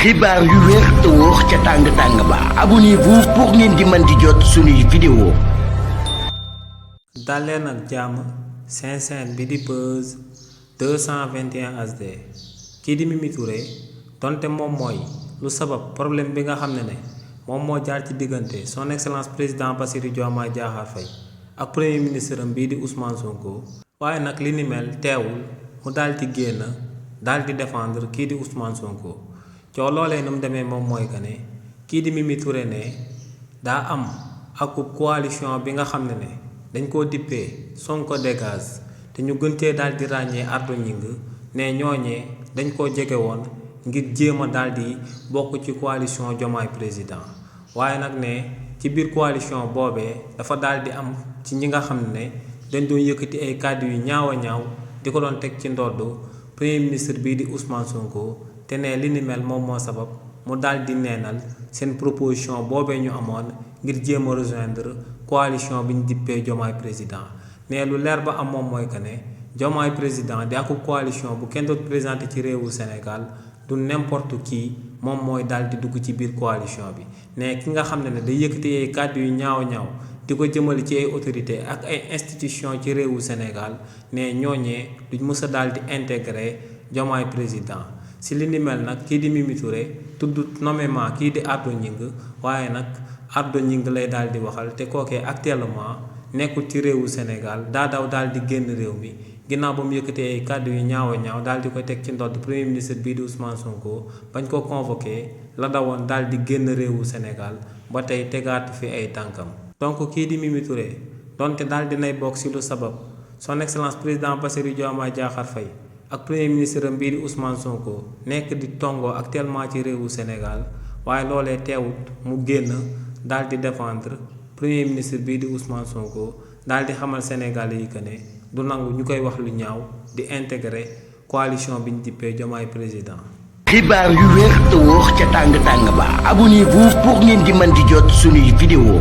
xibaar yu wér te wóor ca tàng ba abonnez-vous pour ngeen di mën di jot suñuy vidéo. daleen ak jàmm seen bi di Buzz 221 HD kii di Mimi Touré donte moom mooy lu sabab problème bi nga xam ne moom moo jaar ci diggante son excellence président Bassirou Diomaye Diakhar Faye ak premier ministre am bii di Ousmane Sonko waaye nag li ni mel teewul mu daal di génn daal di défendre kii di Ousmane Sonko. coow loolee nu mu demee moom mooy que ne kii di Mimi Touré ne daa am ak coalition bi nga xam ne dañ koo dippee Sonko dégage te ñu gën cee daal di ràññee Ardo Gningue ne ñooñee dañ koo jege woon ngir jéem a daal di bokk ci coalition Diomaye président waaye nag ne ci biir coalition boobee dafa daal di am ci ñi nga xam ne dañ doon yëkkati ay kàddu yu ñaaw a ñaaw di ko doon teg ci ndodd premier ministre bii di Ousmane Sonko. te ne li ni mel moom moo sabab mu daal di neenal seen proposition boobee ñu amoon ngir jéem a rejoindre coalition bi ñu dippee Diomaye président ne lu leer ba am moom mooy que ne Diomaye président di akub coalition bu kenn doon présenté ci réewu Sénégal du n'importe qui moom mooy daal di dugg ci biir coalition bi ne ki nga xam ne day yëkkati ay kàddu yu ñaaw di ko jëmale ci ay autorité ak ay institution ci réewu Sénégal ne ñooñee duñ mës a daal di intégrer Diomaye président. si li ni mel nag kii di Mimi Touré tudd nommément kii di Ardo Gningue waaye nag Ardo Gningue lay daal di waxal te kookee actuellement nekkul ci réewu Sénégal daa daw daal di génn réew mi ginnaaw ba mu yëkkatee ay kàddu yu ñaaw a ñaaw daal di koy teg ci ndodd premier ministre bii di Ousmane Sonko bañ ko convoqué la dawoon daal di génn réewu Sénégal ba tey tegaatu fi ay tànkam. donc kii di Mimi Touré donte daal dinay bokk si lu sabab son excellence président Bassirou Diomaye Diakhar Faye ak premier ministre am bii di Ousmane Sonko nekk di tongoo actuellement ci réewu Sénégal waaye loolee teewut mu génn daal di défendre premier ministre bii di Ousmane Sonko daal di xamal Sénégalais yi que ne du nangu ñu koy wax lu ñaaw di intégrer coalition bi ñu dippee Diomaye président. xibaar yu wér te wóor ca tàng ba abonnez-vous pour ngeen di mën di jot suñuy vidéo.